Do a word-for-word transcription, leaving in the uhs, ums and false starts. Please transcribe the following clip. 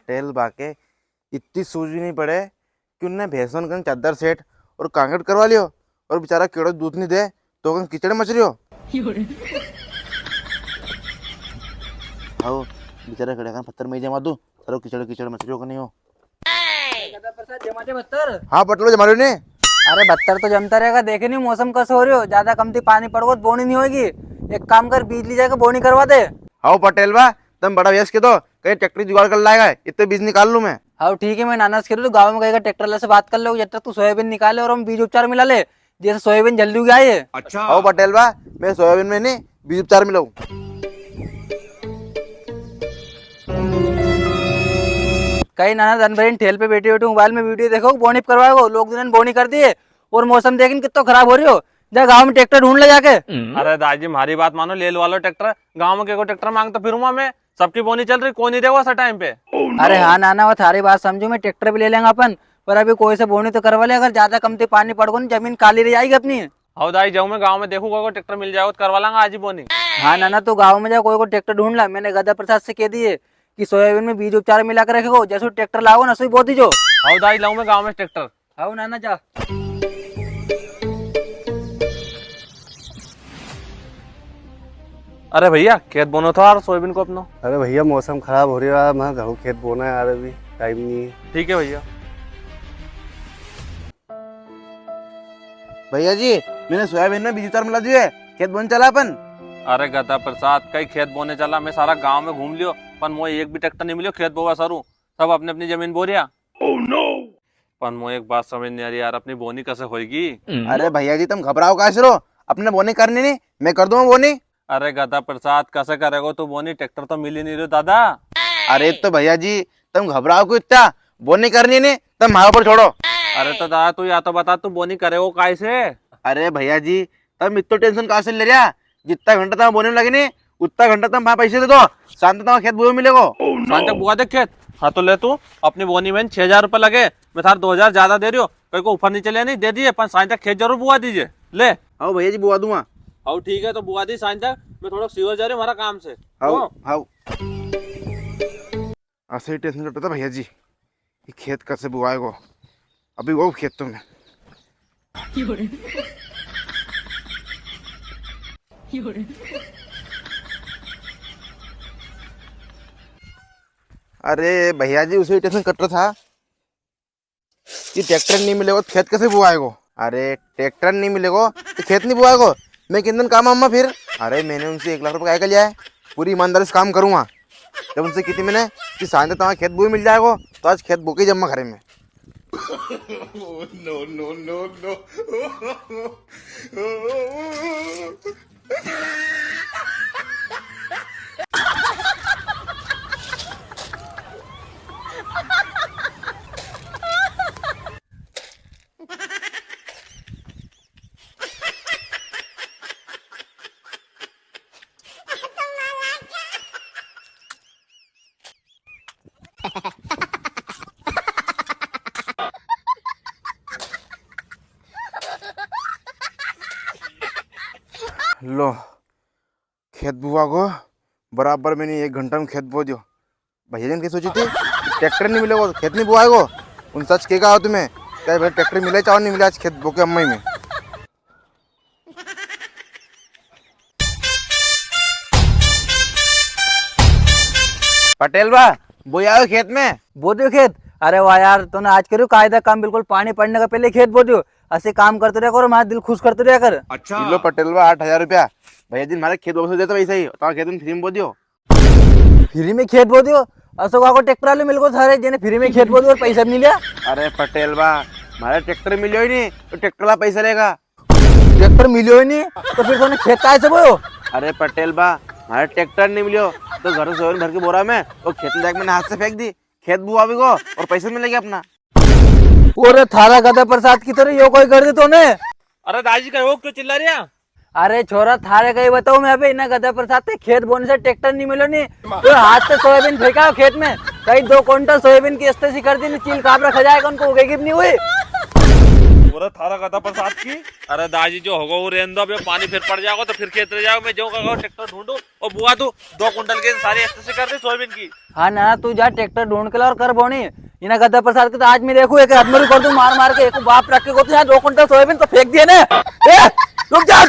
पटेल बा के इतनी सूझ भी नी पड़े कि उनने भैंसन कन चादर सेट और कांकरेट करवा लियो और बेचारा केड़ो दूध नी दे तो कन कीचड़ मच रियो। हाओ, बेचारा केड़ा कन पत्थर में ही जमा दूं, सारो कीचड़ कीचड़ मच रियो कन ही हो। गधा प्रसाद, जमा दे बत्तर। हाँ, पटेल बा, जमा रियो ने। अरे, बत्तर तो जमता रेगा, देखे नी मौसम कसो हो रियो, ज्यादा कमती पानी पड़ गो तो बोनी नी होएगी। एक काम कर, बीज ली जाके बोनी करवा दे। हाओ पटेल बा, तम बड़ा भैया से के दो, कई ट्रैक्टर जुगाड़ कर लाएगा, इतने बीज निकाल लूं मैं। हाओ ठीक है, मैं नाना से के दूं, तो गाँव में कई का ट्रैक्टर वाला से बात कर लो, जब तक तू सोयाबीन निकाले और हम बीज उपचार मिला ले, जैसे सोयाबीन जल्दी उग आए। अच्छा। हाओ पटेल बा, मैं सोयाबीन में नी, बीज उपचार मिलाऊं। कई नाना, दन भर इन ठेल पे बैठे बैठे मोबाइल में वीडियो देखो, बोनी करवाओ, लोग दुनिया बोनी कर दिए और मौसम देखिन कितो खराब हो रियो। जा गाँव में ट्रैक्टर ढूंढ ले जाके। अरे दाजी, म्हारी बात मानो, ले लो वालो ट्रैक्टर। गाँव में के को ट्रैक्टर मांगतो फिरूंगा मैं? सबकी बोनी चल री, कोई नी देगो ऐसा टाइम पे। अरे हाँ नाना, वो थारी बात समझू मैं, ट्रैक्टर भी ले लेंगा अपन, पर अभी कोई से बोनी तो करवा ले, अगर ज्यादा कमती पानी पड़ गो नी, जमीन काली रह जाएगी अपनी। हाओ दाई, जाऊँ मैं गाँव में, देखूँ कोई को ट्रैक्टर मिल जाएगो तो करवा लांगा आज ही बोनी। हाँ नाना, तू गाँव में जा, कोई को ट्रैक्टर ढूंढ ला, मैंने गधा प्रसाद से के दिए कि सोयाबीन में बीज उपचार मिला के रखेगो, जैसे ट्रैक्टर लाओ ना, सो ही बो दीजो। हाओ दाई, लाऊँ मैं गाँव में ट्रैक्टर। हाओ नाना, जा। अरे भैया, खेत बोनो था यार, सोयाबीन को अपनो। अरे भैया, मौसम खराब हो रियो है यार, मैं घणो खेत बोना है यार, अभी टाइम नी है। ठीक है भैया। भैया जी, मैंने सोयाबीन में बीज उपचार मिला दियो है, खेत बोने चला अपन। अरे गधा प्रसाद, कई खेत बोने चला, मैं सारा गांव में घूम लियो, पण मोए एक भी ट्रैक्टर नी मिल्यो खेत बोवा सारू, सब अपनी अपनी जमीन बो रिया। Oh no! पण मोए एक बात समझ नी आ री यार, अपनी बोनी कसे होएगी? अरे भैया जी, तम घबराओ काहे से रो, अपने बोनी करनी नी, मैं कर दूंगा बोनी। अरे गधा प्रसाद, कसे करेगो तू बोनी, ट्रैक्टर तो मिली नी रियो दादा। अरे तो भैया जी, तम घबराओ क्यों इतना, बोनी करनी नी, तम म्हारे ऊपर छोड़ो। अरे तो दादा, तू या तो बता, तू बोनी करेगो काय से? अरे भैया जी, तम इतनो टेंशन कां से ले रिया? जितना घंटा तम बोनी में लगे नी, उतना घंटा तम म्हारे पैसे दे दो, शाम तक तम खेत बोए मिलेगो। शाम तक बुआ दे खेत। हाँ तो ले तू, अपनी बोनी में छह हजार रुपये लगे, मैं थारे दो हजार ज्यादा दे रियो, कई को ऊपर नीचे ले नी, दे दिए, पण शाम तक खेत जरूर बुआ दीजे। ले। हाँ भैया जी, बुआ दूंगा। हाँ ठीक है, तो बुआ दी शाम तक, मैं थोड़ा सीवर जा रियो हूँ म्हारा काम से। हाँ, हाँ। हाँ। असे टेंशन करता था भैया जी, ये खेत कसे बुआएगो, अभी वो खेत तो मैं। अरे भैया जी, उसे टेंशन कट रहा था कि ट्रैक्टर नी मिलेगो तो खेत कसे बुआएगो? अरे ट्रैक्टर नी मिलेगो तो खेत नी बुआएगो? मैं किन दिन काम आऊंगा फिर? अरे मैंने उनसे एक लाख रुपए काय का लिया है? पूरी ईमानदारी से काम करूंगा। जब उनसे की थी मैंने कि सांझे तमारा खेत बोए मिल जाएगो, तो आज खेत बो के जम्मा घरे में। No, no, no, no। लो, खेत बुआ गो, बराबर मैंने एक घंटा में खेत बो दियो। भैया जी ने कई सोची थी, ट्रैक्टर नी मिलेगो, खेत नी बुआएगो। उन सच के कहा तुम्हें, क्या भाई ट्रैक्टर मिले चाहो नी मिले, आज खेत बो के अम्मा ही में। पटेल बा, बोई आयो खेत में। बो दियो खेत? अरे वाह यार, तूने आज करियो कायदा काम, बिल्कुल पानी पड़ने का पहले खेत बो दियो। ऐसे काम करते रहा करो, म्हारा दिल खुश करते रहा कर। अच्छा। ये लो पटेल बा, आठ हजार रुपया। भैया जी, म्हारे खेत बो के देता वैसे ही, तो खेत में फ्री में बो दियो। फ्री में खेत बो दियो? असो का को ट्रैक्टर वाले मिल गो थारे, जेने फ्री में खेत बो दियो और पैसा भी नी लिया? अरे पटेल बा, म्हारे ट्रैक्टर मिलियो ही नी, तो ट्रैक्टर वाला पैसा लेगा। ट्रैक्टर मिलियो ही नी, तो फिर तूने खेत काय से बोयो? अरे पटेल बा, म्हारे ट्रैक्टर नी मिलियो, तो घर से सोयाबीन भर के बोरा में, वो खेत में जाके मैंने हाथ से फेंक दी, खेत बुआ भी गो और पैसा मिल गया अपना। ओरे थारा गधा प्रसाद की तरह यो कोई कर दे तूने। अरे दाजी, कहो क्यों चिल्ला रिया? अरे छोरा, थारे कई बताऊं मैं, अबे इन्हें गधा प्रसाद के खेत बोने से ट्रैक्टर नी मिलो नी, तो हाथ से सोयाबीन फेंका खेत में, कई दो कुंटल सोयाबीन की अस्ते सी कर दी नी, चील काबरा खा जाएगा, उनको उगेगी भी नी हुई। बोला थारा गधा प्रसाद की। अरे दाजी, जो होगा वो रहने दो, अब ये पानी फिर पड़ जाएगा तो फिर खेत रह जाएगा। मैं जाऊंगा ट्रैक्टर ढूंढूं। और बुआ, तू दो कुंटल के सारे ऐसे से कर दे सोयाबीन की। हाँ ना, तू जा ट्रैक्टर ढूंढ के ला और कर बोनी। इना गधा प्रसाद के तो आज मैं देखूं, एक अधमरी कर दूं मार मार के। एक बाप रख के को तू यहाँ दो कुंटल सोयाबीन तो फेंक दिए ने। ए, रुक जा।